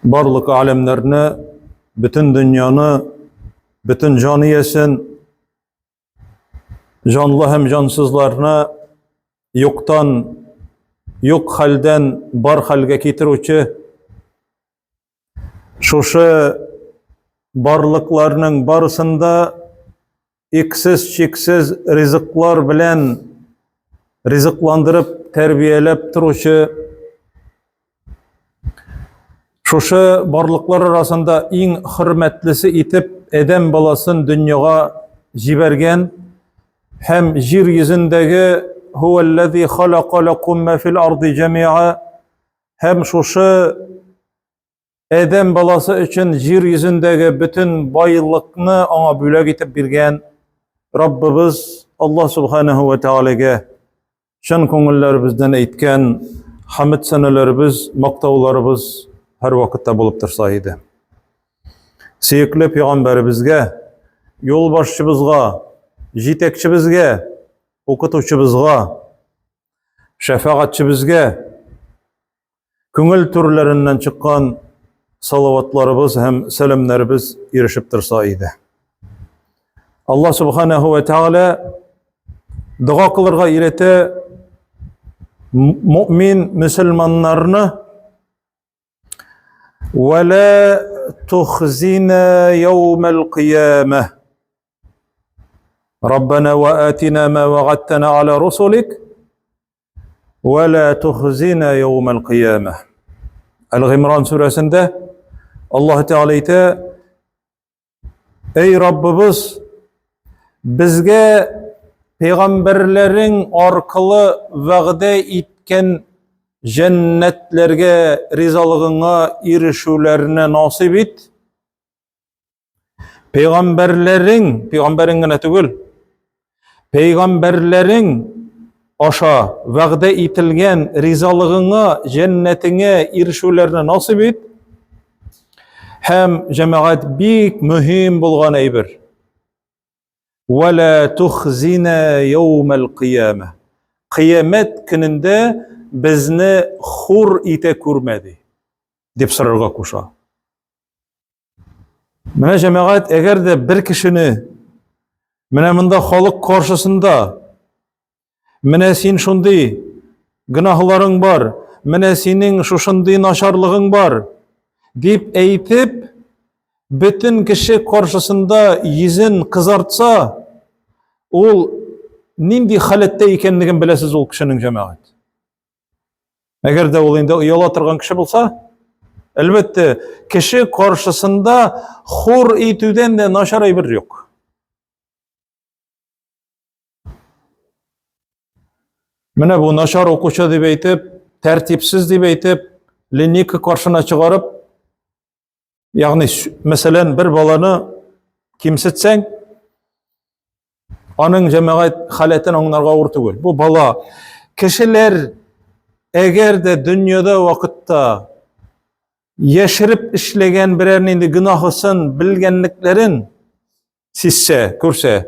Барлык аләмнәрне, бөтен дөньяны, бөтен җан иясен, җанлы һәм җансызларны юктан, юк хәлдән бар хәлгә китерүче, шушы барлыкларның барысын да иксез-чиксез ризыклар белән ризыкландырып, тәрбияләп торучы шушы барлыклар арасында иң хөрмәтлесе итеп адәм баласын дөньяга җибәргән һәм җир йөзендәге һуәлләзи халака лакум ма фил арди җәмиа һәм шушы Адәм баласы өчен җир йөзендәге бөтен байлыкны аңа бүләк итеп биргән Раббыбыз Аллаһ Субханаһу ва Таалагә чын күңелләребездән әйткән хәмд сәнәләребез, мактауларыбыз һәр вакытта булып торса иде. Сөекле пәйгамбәребезгә, юлбашчыбызга, җитәкчебезгә, укытучыбызга, шәфәгатьчебезгә Күңел түрләреннән чыккан салаватларыбыз һәм сәламнәребез ирешеп торса иде. Аллаһ субханаһу ва тааля дога кылырга өйрәтә мөмин мөселманнарны Вәлә тухзина яумәл кыямә. Раббана ва атина ма вагаттана аля русулик. Вәлә тухзина яумәл кыямә. Әл-Гыймран сүрәсендә Аллаһ Тәгалә әйтә: Эй Раббыбыз, безгә пәйгамбәрләрең аркылы вәгъдә иткән җәннәтләргә ризалыгыңа ирешүләрне насыйп ит. Пәйгамбәрләрең, пәйгамбәрең генә түгел, пәйгамбәрләрең аша вәгъдә ителгән ризалыгыңа, җәннәтеңә ирешүләрне насыйп ит. Һәм җәмәгать бик мөһим булган әйбер. Вәлә тухзина яумәл кыямә. Кыямәт көнендә безне хур итә күрмә ди, дип сорарга куша. Менә җәмәгать, әгәр дә бер кешене менә монда халык каршысында менә син шундый гөнаһларың бар, менә синең шушындый начарлыгың бар дип әйтеп, бөтен кеше каршысында йөзен кызартса, ул нинди халәттә икәнлеген беләсез ул кешенең җәмәгать. Әгәр дә ул инде ояла торган кеше булса, әлбәттә, кеше каршысында хур итүдән дә начар әйбер юк. Менә бу начар укучы дип әйтеп, тәртипсез дип әйтеп, линейка каршына чыгарып, Ягъни, мәсәлән, бер баланы кимсетсәң, аның җәмәгать халәтен аңларга авыр түгел. Бу бала кешеләр әгәр дә дөньяда вакытта яшереп эшләгән берәр нинди гөнаһысын белгәнлекләрен сизсә, күрсә,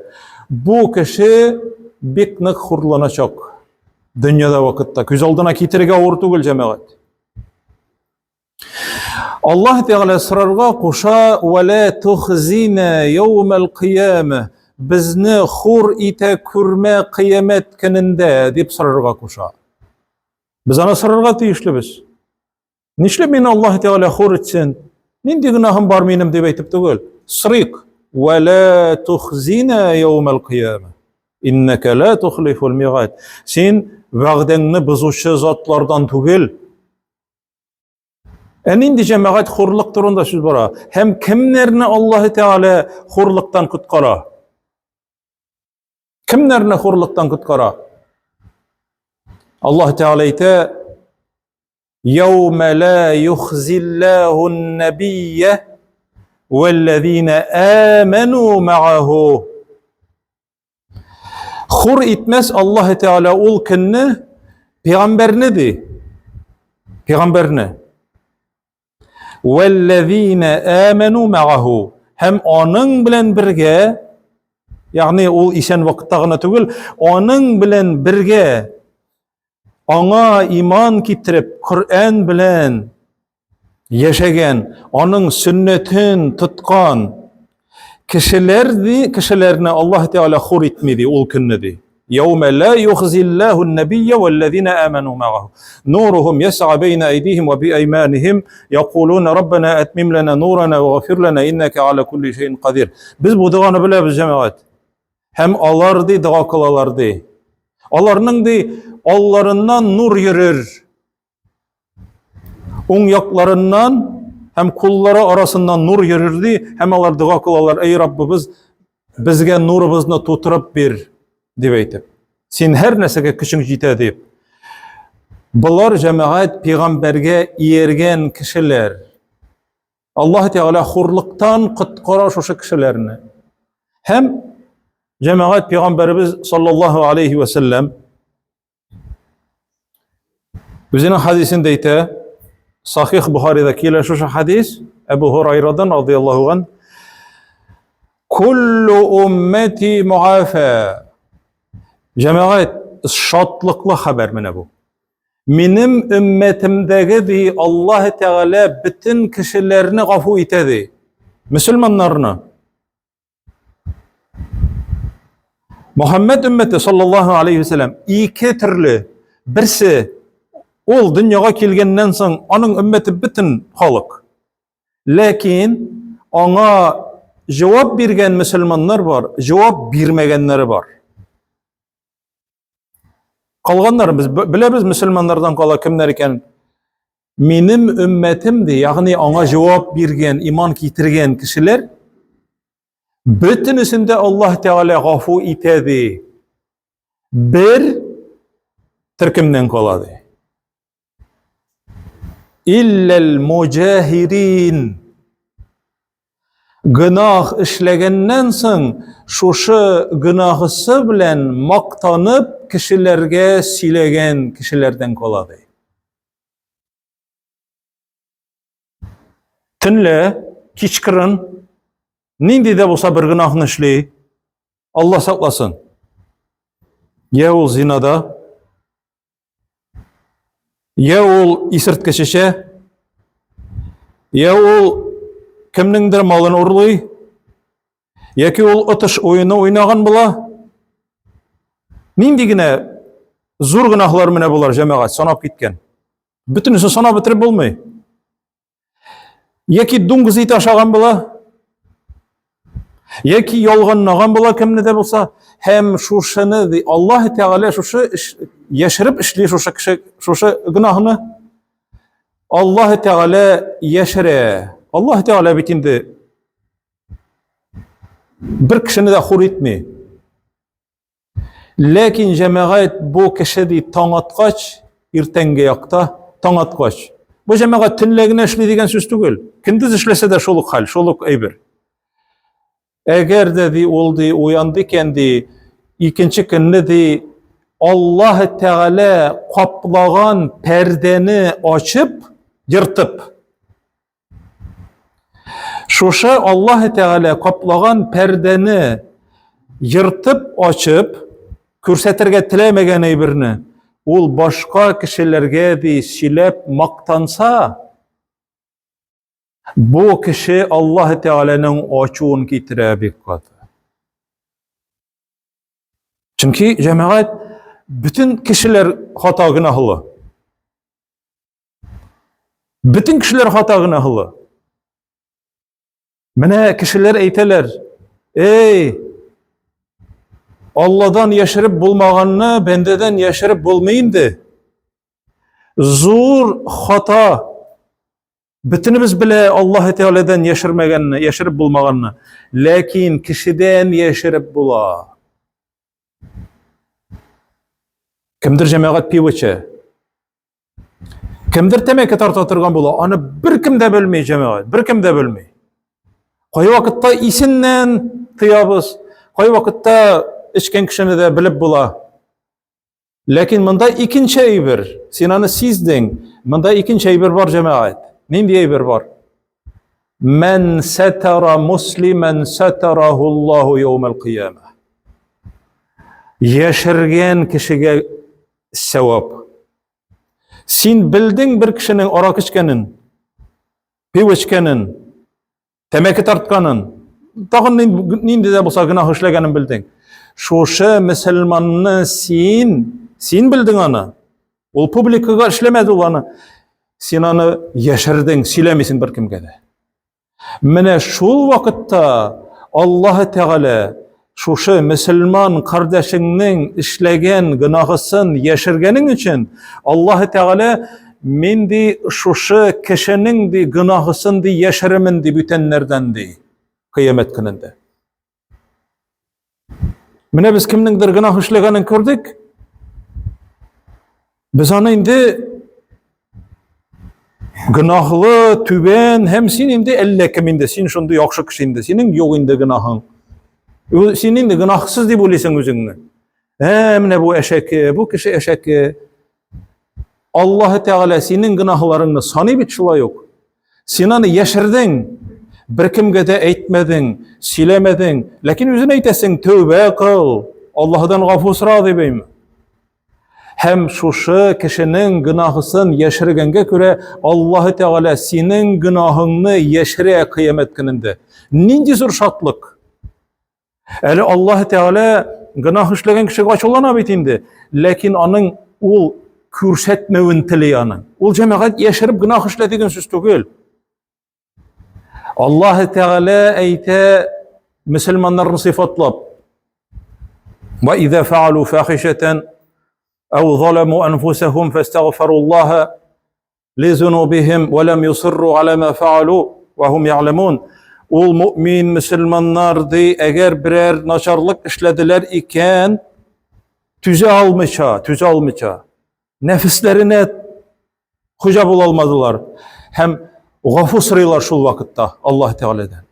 бу кеше бик нык хурланачак. Дөньяда вакытта күз алдына китерергә авыр түгел җәмәгать. Аллаһ Тәгалә сорарга куша, "Вәлә тухзина яумәл кыяма" безне хур итә күрмә кыямәт көнендә дип сорарга куша. Без аны сорарга тиешлебез. Нишләп мине Аллаһ Тәгалә хур итсен? Нинди гөнаһым бар минем дип әйтеп түгел. Сорыйк. Вәлә тухзина яумәл кыяма. Иннәкә лә тухлифул мигад. Син вәгъдәңне бозучы затлардан түгел. Ә нинди җәмәгать хурлык турында сүз бара? Һәм кемнәрне Аллаһ Тәгалә хурлыктан коткара? Кемнәрне хурлыктан коткара? Аллаһ Тәгалә әйтә: "Яумә ла юхзиллаху ан-набийя валлазина аману ма'аху". Хур итмәс Аллаһ Тәгалә ул көнне пәйгамбәрне ди. Пәйгамбәрне. Вәлләзина аману мәгәһу. Һәм аның белән бергә, ягъни ул исән вакытта гына түгел, аның белән бергә аңа иман китереп, Коръән белән яшәгән, аның сөннәтен тоткан кешеләр ди, кешеләрне Аллаһ Тәгалә хур итми ди ул көнне ди. Яумә ла юхзиллаһу ан-набийя валлазина аману ма'аху. Нурухум яс'a бейна айдихим ва биайманихим якулуна раббана атмим лана нурана ва гфир лана иннака аля кулли шәйин кадир. Без бу доганы беләбез, җәмәгать. Һәм алар ди дога кылалар ди. Аларның ди алларыннан нур йөрер. Уң якларыннан һәм куллары арасыннан нур йөрер ди, һәм алар дога кылалар, әй Раббыбыз, безгә нурыбызны тутырып бир, дип әйтеп. Син һәр нәрсәгә көчең җитә дип. Болар җәмәгать пәйгамбәргә ияргән кешеләр. Аллаһ Тәгалә хурлыктан коткара шушы кешеләрне. Һәм җәмәгать пәйгамбәребез саллаллаһу алейхи ва сәлләм Үзенең хадисендә әйтә, Сахих Бухарида килә шушы хадис, Әбу Һурайрадан радияллаһу ан, Куллу уммати муафа. Җәмәгать, шатлыклы хәбәр менә бу. Минем өммәтемдәге ди Аллаһ Тәгалә бөтен кешеләрне гафу итә ди. Мөселманнарны. Мөхәммәд өммәте саллаллаһу алейхи вәсәләм ике төрле. Берсе ул дөньяга килгәннән соң аның өммәте бөтен халык. Ләкин аңа җавап биргән мөселманнар бар, җавап бирмәгәннәре бар. Калганнар без беләбез мөселманнардан кала кемнәр икән. Минем өммәтем ди, ягъни аңа җавап биргән, иман китергән кешеләр бөтенесен дә Аллаһ Тәгалә гафу итә ди. Бер төркемнән кала ди. Илләл муҗахирин. Гөнаһ эшләгәннән соң шушы гөнаһысы белән мактанып кешеләргә сөйләгән кешеләрдән кала ди. Төнлә, кичкырын нинди дә булса бер гөнаһны эшли, Алла сакласын. Я ул зинада, я ул исерткеч эчә, я ул кемнеңдер малын урлый, яки ул отыш уены уйнаган була. Нинди генә зур гөнаһлар менә болар, җәмәгать, санап киткән. Бөтенесен санап бетереп булмый. Яки дуңгыз ите ашаган була, яки ялганлаган була кемне дә булса, һәм шушыны ди Аллаһ Тәгалә шушы яшереп эшли шушы кеше шушы гөнаһны Аллаһ Тәгалә яшерә. Аллаһ Тәгалә бит инде бер кешене дә хур итми. Ләкин җәмәгать бу кеше ди таң аткач, иртәнге якта таң аткач. Бу җәмәгать төнлә генә эшли дигән сүз түгел. Көндез эшләсә дә шул ук хәл, шул ук әйбер. Әгәр дә ди ул ди уянды икән ди, икенче көнне ди Аллаһ Тәгалә каплаган пәрдәне ачып, ертып, Шушы Аллаһ Тәгалә каплаган пәрдәне ертып ачып, күрсәтергә теләмәгән әйберне ул башка кешеләргә ди сөйләп мактанса, бу кеше Аллаһ Тәгаләнең ачуын китерә бик каты. Чөнки җәмәгать бөтен кешеләр хата гөнаһлы. Бөтен кешеләр хата гөнаһлы. Менә кешеләр әйтәләр, эй, Алладан яшереп булмаганны бәндәдән яшереп булмый инде. Зур хата. Бөтенебез белә Аллаһ Тәгаләдән яшермәгәнне, яшереп булмаганны. Ләкин кешедән яшереп була. Кемдер җәмәгать пиво эчә. Кемдер тәмәке тарта торган була, аны беркем дә белми, җәмәгать, беркем дә белми. Кай вакытта исеннән тыябыз, кай вакытта эчкән кешене дә белеп була. Ләкин монда икенче әйбер, син аны сиздең, монда икенче әйбер бар, җәмәгать. Нинди әйбер бар? Мән сәтара муслимән сәтараху Аллаһу яумал кыяма. Яшергән кешегә сәвап. Син белдең бер кешенең аракы эчкәнен. Пиво эчкәнен, тәмәке тартканын, тагын нинди дә булса гөнаһ эшләгәнен белдең. Шушы мөселманны син, син белдең аны. Ул публикага эшләмәде ул аны. Син аны яшердең, сөйләмисең беркемгә дә. Менә шул вакытта Аллаһы Тәгалә шушы мөселман кардәшеңнең эшләгән гөнаһысын яшергәнең өчен Аллаһы Тәгалә мин ди шушы кешенең ди гөнаһысын ди яшеремен ди бүтәннәрдән ди кыямәт көнендә. Менә без кемнеңдер гөнаһ эшләгәнен күрдек. Без аны инде гөнаһлы, түбән һәм син инде әллә кем инде, син шундый яхшы кеше инде, синең юк инде гөнаһың. Син инде гөнаһсыз дип уйлыйсың үзеңне. Ә, менә бу әшәке, бу кеше әшәке. Аллаһы Тәгалә синең гөнаһларыңны саный бит шулай ук. Син аны яшердең, беркемгә дә әйтмәдең, сөйләмәдең, ләкин үзен әйтәсең, тәүбә кыл, Аллаһыдан гафу сора дип әйме. Һәм шушы кешенең гөнаһысын яшергәнгә күрә Аллаһы Тәгалә синең гөнаһыңны яшерә кыямәт көнендә. Нинди зур шатлык! Әле Аллаһ Тәгалә гөнаһ эшләгән кешегә ачулана бит инде, ләкин аның ул күрсәтмәвен тели аның. Ул җәмәгать яшереп гөнаһ эшлә дигән сүз түгел. Аллаһ Тәгалә әйтә мөселманнарны сыйфатлап: "Ва иза фаалу фахишатан ау заламу анфусахум фастагфируллаһа лизунубихим ва лам юсирру аля ма фаалу ва хум я'ламун. Ул мөмин мөселманнар ди, әгәр берәр начарлык эшләделәр икән, түзә алмыйча, түзә алмыйча, нәфесләренә хуҗа була алмадылар һәм гафу сорыйлар шул вакытта Аллаһ Тәгаләдән.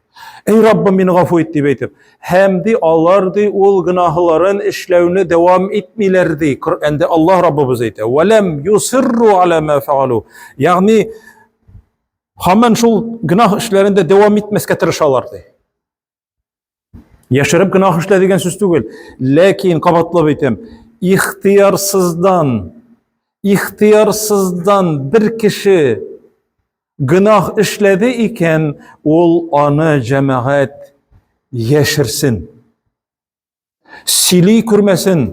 Эй Раббым, мине гафу ит дип әйтеп. Һәм ди алар ди ул гөнаһларын эшләүне дәвам итмиләр ди. Коръәндә Аллаһ Раббыбыз әйтә. Вәләм юсирру аля ма фаалу. Ягъни һаман шул гөнаһ эшләрендә дәвам итмәскә тырышалар ди. Яшереп гөнаһ эшлә дигән сүз түгел. Ләкин кабатлап әйтәм, ихтыярсыздан, ихтыярсыздан бер кеше Гөнаһ эшләде икән, ул аны җәмәгать яшерсен. Сөйли күрмәсен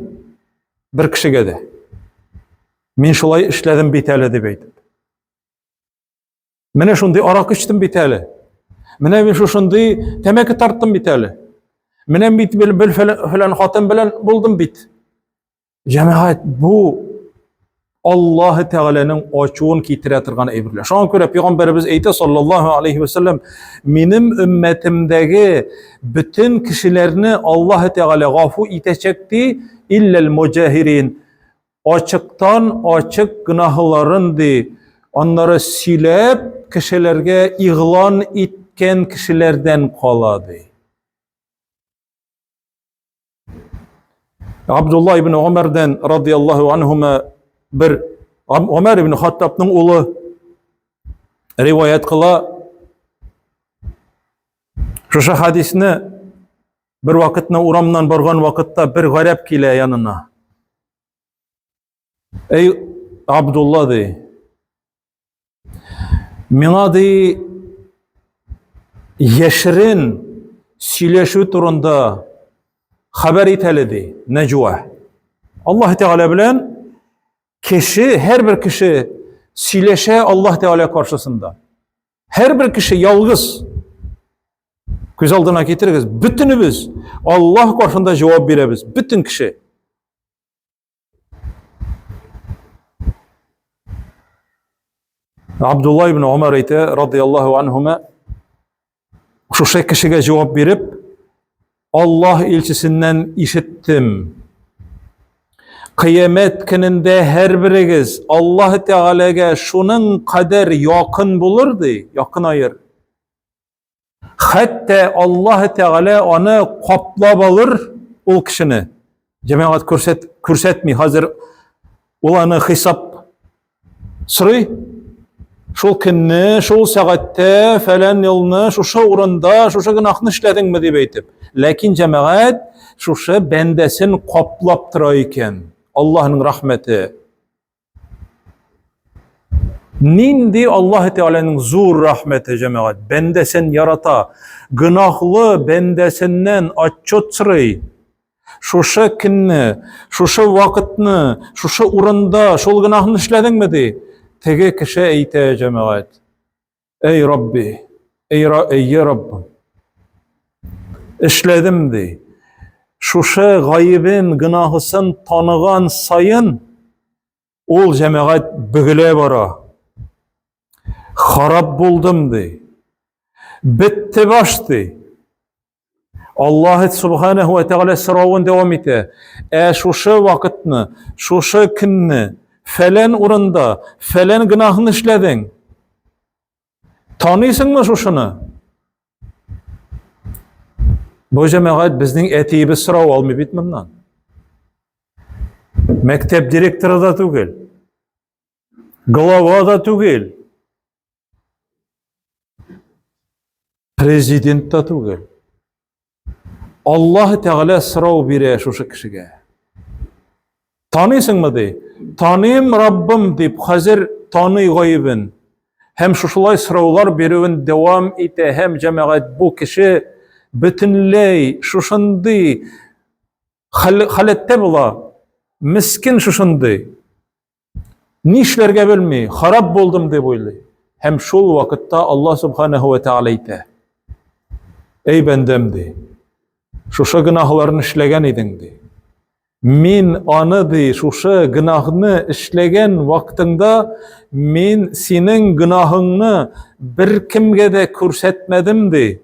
бер кешегә дә. Мин шулай эшләдем бит әле дип әйтеп. Менә шундый аракы эчтем бит әле. Менә мин шушындый тәмәке тарттым бит әле. Менә бит бер фәлән хатын белән булдым бит. Җәмәгать, бу Аллаһы Тәгаләнең ачуын китерә торган әйберләр. Шуңа күрә пәйгамбәребез әйтә саллаллаһу алейхи ва саллям, минем өммәтемдәге бөтен кешеләрне Аллаһы Тәгалә гафу итәчәк ди, илләл муҗахирин. Ачыктан ачык гөнаһларын ди, аннары сөйләп кешеләргә игълан иткән кешеләрдән кала ди. Абдулла ибн Умардан радияллаһу анһума бер Умар ибн Хаттабның улы риваять кыла. Шушы хадисне бер вакытны урамнан барган вакытта бер гарәп килә янына. Эй, Абдулла ди. Миңа ди яшерен сөйләшү турында хәбәр ит әле ди, нәҗуа. Аллаһ Тәгалә белән кеше, һәрбер кеше сөйләшә Аллаһ Тәгалә каршысында. Һәрбер кеше ялгыз. Күз алдына китерегез, бөтенебез Аллаһ каршында җавап бирәбез, бөтен кеше. Абдулла ибн Умар әйтә, радияллаһу анһума, шушы кешегә җавап биреп, Аллаһ илчесеннән ишеттем. Кыямәт көнендә һәрберегез Аллаһ Тәгаләгә шуның кадәр якын булыр ди, якынаер. Хәтта Аллаһ Тәгалә аны каплап алыр ул кешене. Җәмәгать күрсәт, күрсәтми. Хәзер ул аны хисап сорый. Шул көнне, шул сәгатьтә, фәлән елны, шушы урында, шушы гөнаһны эшләдеңме дип әйтеп. Ләкин җәмәгать шушы бәндәсен каплап тора икән. Аллаһның рәхмәте. Нинди Аллаһ Тәгаләнең зур рәхмәте, җәмәгать, бәндәсен ярата, гөнаһлы бәндәсеннән отчет сорый. Шушы көнне, шушы вакытны, шушы урында шул гөнаһны эшләдеңме ди. Теге кеше әйтә, җәмәгать. Әй Рабби, әй, әй Раббым. Эшләдем ди. Шушы гаебен, гөнаһысын таныган саен Ул җәмәгать бөгелә бара. Харап булдым ди. Бетте баш ди. Аллаһ Субханаһу ва Тәгалә соравын дәвам итә. Ә шушы вакытны, шушы көнне фәлән урында, фәлән гөнаһны эшләдең. Таныйсыңмы шушыны? Бу җәмәгать безнең әтиебез сорау алмый бит моннан. Мәктәп директоры да түгел. Глава да түгел. Президент та түгел. Аллаһ Тәгалә сорау бирә шушы кешегә. Таныйсыңмы ди? Таныйм, Раббым дип, хәзер таный гаебен. Һәм шушылай сораулар бирүен дәвам итә һәм җәмәгать бу кеше бөтенләй шушындый халәттә була. Мискен шушындый. Нишләргә белми, харап булдым дип уйлый. Һәм шул вакытта Аллаһ субханаһу ва тааля әйтә. Эй бәндәм ди. Шушы гөнаһларны эшләгән идең ди. Мин аны ди, шушы гөнаһны эшләгән вакытыңда мин синең гөнаһыңны беркемгә дә күрсәтмәдем ди.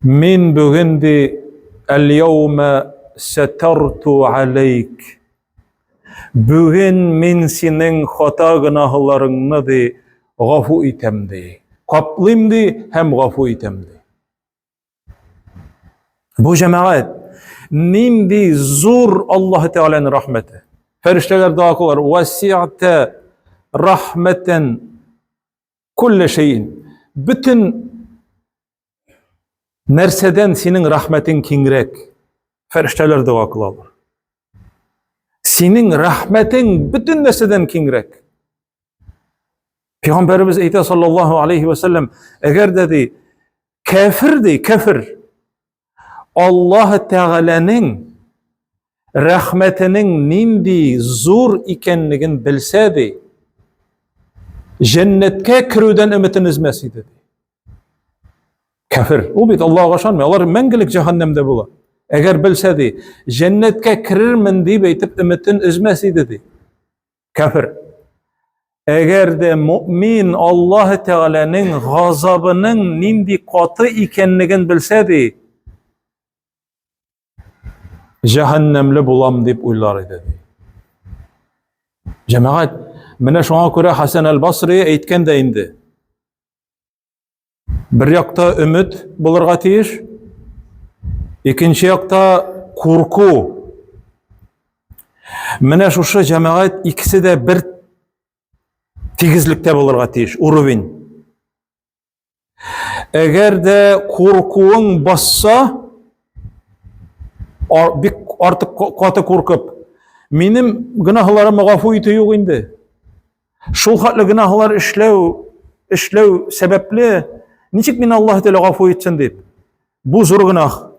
Мин бүген ди әл-яума сәтарту алейк. Бүген мин синең хата гөнаһларыңны ди гафу итәм ди. Каплыйм ди һәм гафу итәм ди. Бу җәмәгать нинди зур Аллаһ Тәгаләнең рәхмәте. Фәрештәләр дога кылар, васи'та рахмәтән кулле шәйин. Бөтен нәрсәдән синең рәхмәтең киңрәк. Фәрештәләр дога кылалар. Синең рәхмәтең бөтен нәрсәдән киңрәк. Пәйгамбәребез әйтә саллаллаһу алейхи ва саллям, әгәр дә ди, кәфер ди, кәфер Аллаһ Тәгаләнең рәхмәтенең нинди зур икәнлеген белсә ди, җәннәткә керүдән өметен өзмәс иде ди. Кәфер. Ул бит Аллаһка ышанмый. Алар мәңгелек җәһәннәмдә була. Әгәр белсә ди, җәннәткә керермен дип әйтеп өметен өзмәс иде ди. Кәфер. Әгәр дә мөмин Аллаһ Тәгаләнең газабының нинди каты икәнлеген белсә ди, җәһәннәмле булам дип уйлар иде ди. Җәмәгать, менә шуңа күрә Хәсән әл-Басри әйткән дә инде. Бер якта өмет булырга тиеш, икенче якта курку. Менә шушы җәмәгать икесе дә бер тигезлектә булырга тиеш, уровень. Әгәр дә куркуың басса, бик артык каты куркып, минем гөнаһларымны гафу итү юк инде. Шул хәтле гөнаһлар эшләү, эшләү сәбәпле, ничек мин Аллаһ Тәгалә гафу итсен дип. Бу зур гөнаһ.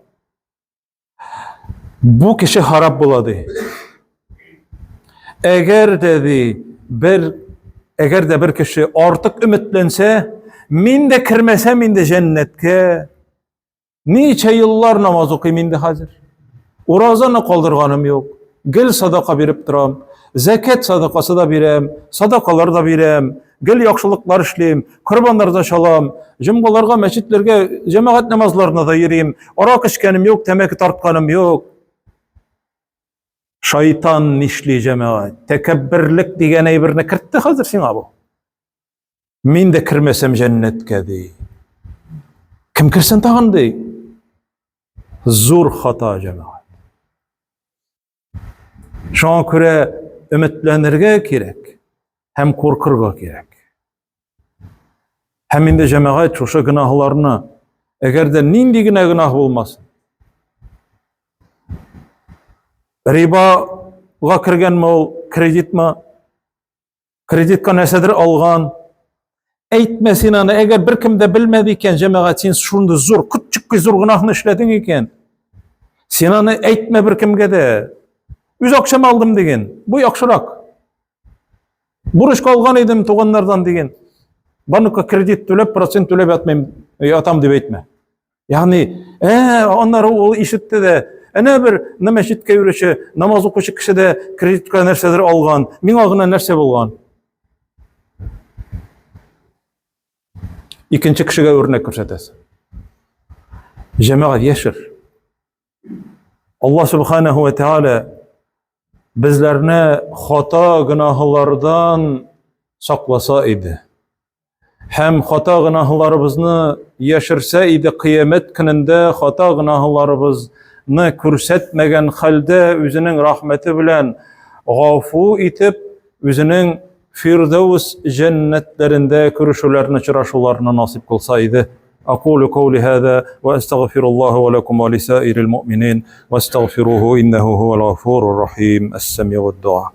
Бу кеше харап була ди. Әгәр дә ди, бер әгәр дә бер кеше артык өметләнсә, мин дә кермәсәм инде җәннәткә, Ничә еллар намаз укыйм инде хәзер. Уразаны калдырганым юк. Гел садака биреп торам. Зәкәт садакасы да бирәм, садакалар да бирәм. Гел яхшылыклар эшлим, корбаннар да чалам. Җомгаларга, мәчетләргә, җәмәгать намазларына да йөрим. Арак эчкәнем юк, тәмәке тартканым юк. Шайтан нишли, җәмәгать? Тәкәбберлек дигән әйберне кертте хәзер сиңа бу. Мин дә кермәсәм җәннәткә, ди. Кем керсен тагын, ди? Зур хата, җәмәгать. Шуңа күрә өметләнергә кирәк һәм куркырга кирәк. Һәм инде җәмәгать шушы гөнаһларны, әгәр дә нинди генә гөнаһ булмасын, Рибага кергәнме ул, кредитмы? Кредитка нәрсәдер алган. Әйтмә син аны, әгәр беркем дә белмәде икән, җәмәгать, син шундый зур, күпчек зур гөнаһны эшләдең икән. Син аны әйтмә беркемгә дә. Үз акчама алдым диген. Бу яхшырак. Бурычка алган идем туганнардан диген. Банкка кредит түләп, процент түләп ятмыйм, ятам дип әйтмә. Ягъни, ә, аннары ул ишетте дә, әнә бер мәчеткә йөрүче, намаз укучы кеше дә кредитка нәрсәдер алган, миңа гына нәрсә булган? Икенче кешегә үрнәк күрсәтәсең. Җәмәгать яшер. Алла субханаху ва тааля безләрне хата гөнаһлардан сакласа иде. Һәм хата гөнаһларыбызны яшерсә иде, кыямәт көнендә хата гөнаһларыбызны күрсәтмәгән хәлдә үзенең рәхмәте белән гафу итеп, үзенең Фирдәүс җәннәтләрендә күрешүләрне, очрашуларны насыйп кылса иде. أقول قولي هذا وأستغفر الله ولكم ولسائر المؤمنين واستغفروه إنه هو الغفور الرحيم السميع الدعاء.